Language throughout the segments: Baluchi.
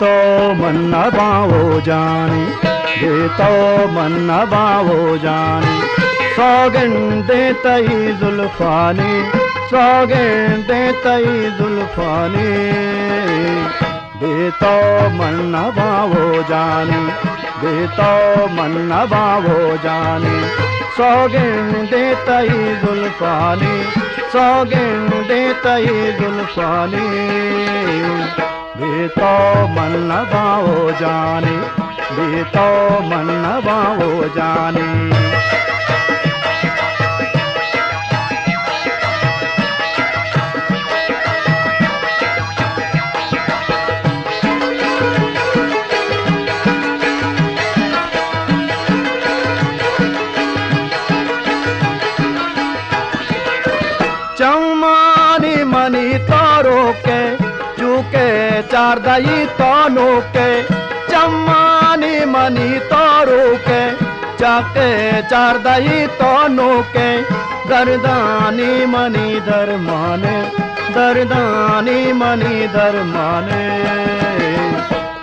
تو من نہ باں او جانی، بے تو من نہ باں او جانی۔ سوگندیں تئی زلفانی، سوگندیں تئی زلفانی۔ بے تو من نہ باں او جانی، بے تو من نہ باں او جانی۔ سوگندیں تئی زلفانی، سوگندیں تئی زلفانی۔ بے تو من نہ باں او جانی، بے تو من نہ باں او جانی۔ چمانی منی تاروکے، چوکے چاردہی تو نوکے۔ چمانی منی تاروکے، چوکے چاردہی تو نوکے۔ دردانی منی درمانے، دردانی منی درمانے۔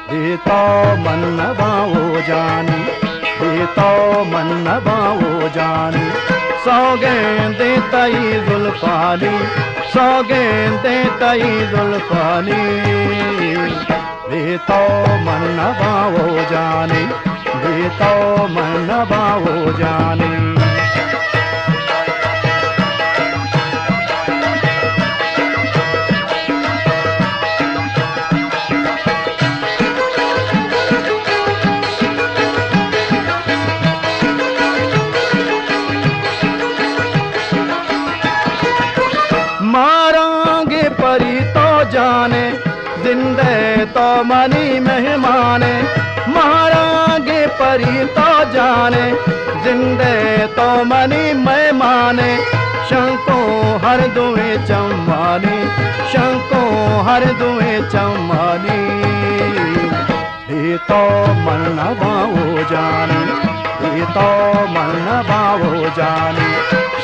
بے تو من نہ باں او جانی، بے تو من نہ باں او جانی۔ سوگندیں تئی زلفانی، سوگندیں تئی زلفانی۔ بے تو من نہ باں او جانی، بے تو من نہ باں او جانی۔ مارانگے پری تو جانے، زندے تو منی مہمانے۔ مارانگے پری تو جانے، زندے تو منی مہمانے۔ شنکوں ہر دوئیں چمانی، شنکوں ہر دوئیں چمانی۔ بے تو من نہ باں او جانی، بے تو من نہ باں او جانی۔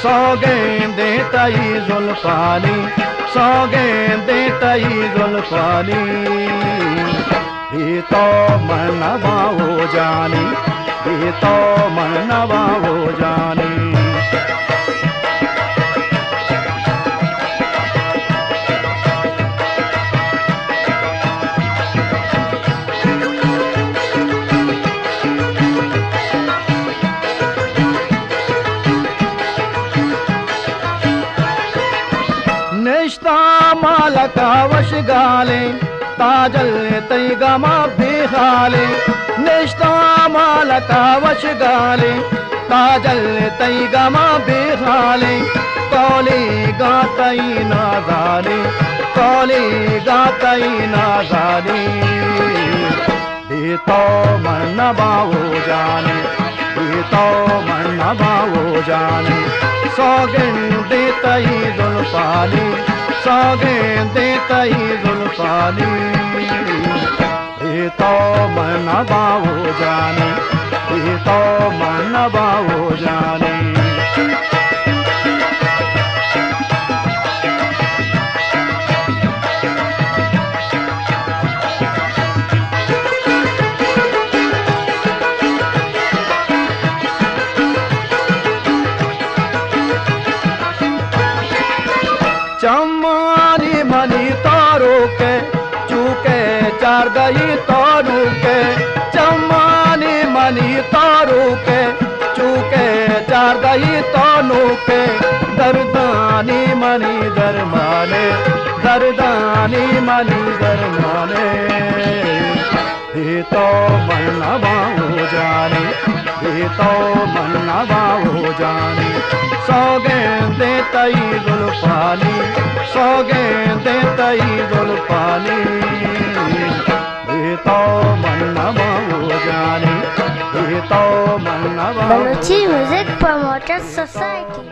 سوگندیں تئی زلفانی، سوگندیں تئی زلفانی۔ بے تو من نہ باں او جانی، بے تو من نہ باں او جانی۔ نشتہ مالکا وشگالیں، تاجل تئی گما بے حالیں۔ نشتہ مالکا وشگالیں، تاجل تئی گما بے حالیں۔ کولی گا تئی نازالیں، کولی گا تئی نازالیں۔ بے تو من نہ باں او جانی، بے تو من نہ باں او جانی۔ سوگندیں تئی زلفانی، سوگندیں تئی زلفانی۔ بے تو من نہ باں او جانی، بے تو من نہ باں او جانی۔ چمانی منی تاروکے، چوکے چاردہی تانوکے۔ چمانی منی تاروکے، چوکے چاردہی تانوکے۔ دردانی منی درمانے، دردانی منی درمانے۔ بے تو من نہ باں او جانی، بے تو من نہ باں او جانی۔ سوگندیں تئی زلفانی، سوگندیں تئی زلفانی۔ بے تو من نہ باں او جانی، بے تو من نہ باں او بلوچی میوزک پروموٹر سوسائٹی۔